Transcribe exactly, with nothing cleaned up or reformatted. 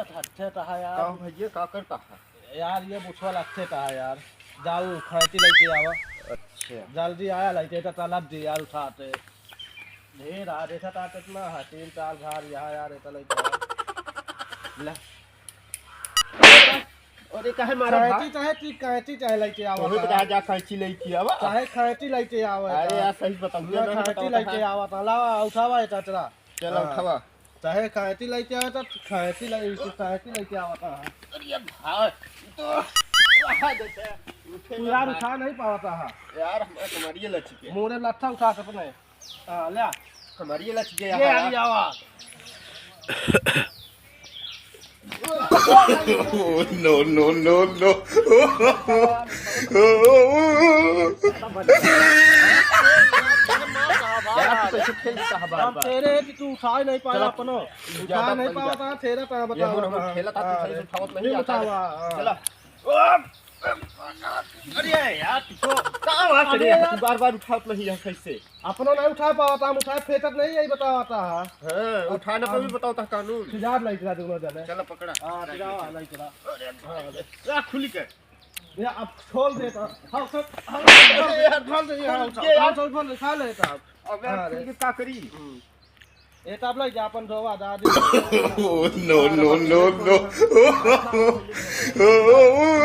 हट्ठे तहा यार। का भैया, का करता है? यार, ये बुछवा लट्ठे तहा यार। जाऊ, खैती लइके आवा। अच्छा। जल्दी आया, लइके तो तलब दी यार, उठाते। ढेर आ, देखा था कितना है, तीन चार घर यहाँ यार, इतना लइके आवा। ला। अरे, काहे मारा खैती भा? चाहे ती-, खैती चाहे लइके आवा तोहे तो था। कहा जा खैती लइके आवा। चाहे खैती लइके आवा अरे था। यार, सही बताऊँ, ना, ना, खैती बताओ लइके कहाँ? आवा था। लावा, उठावा ये टटरा। चलो, हाँ। उठावा। चाहे खैती लइके आवा था, खैती लइ-, खैती लइके आवा था। अरे भाई, तो उठा देते हैं। तू यार, उठा नहीं पावा था। यार, हमारे कमरिए लचके। मोरे लट्ठा उठा के अपने। हाँ, ले आ। कमरिए लचके ये यार। आ गया आवाज। Oh, no, no, no, no। यार, तू कैसे खेलता है बार हम बार? तेरे कि तू उठा ही नहीं पाया चलो। अपनो। उठा ज्यादा नहीं बन पावा गया। था, तेरा तो ये बतावा हम था। खेला था, तू हाँ, सही से उठावत नहीं नहीं आता है। उठावा, हाँ। चला। अरे यार, तू तो का बात करे अरे यार, यार। तू बार बार उठावत नहीं है कैसे? अपनो नहीं उठा पावा था, हम उठा फेंकत नहीं, यही बतावा था। हाँ, उठाना पे भी बतावा था कानून। खिजाब नहीं करा दूंगा जाने। चलो पकड़ा। हाँ, खिजाब नहीं करा। अरे, हाँ, अरे। या खुली के। या अब खोल देता। हाँ, सर, हाँ, अरे यार, खोल दे, हाँ, खोल दे, यार। खोल दे, खोल दे, खा लेता अब। अब यार, हाँ, खुली रे। के का करी? हम्म। ये तो आप लोग जा अपन धोवा दादी। Oh, no, no, no, no।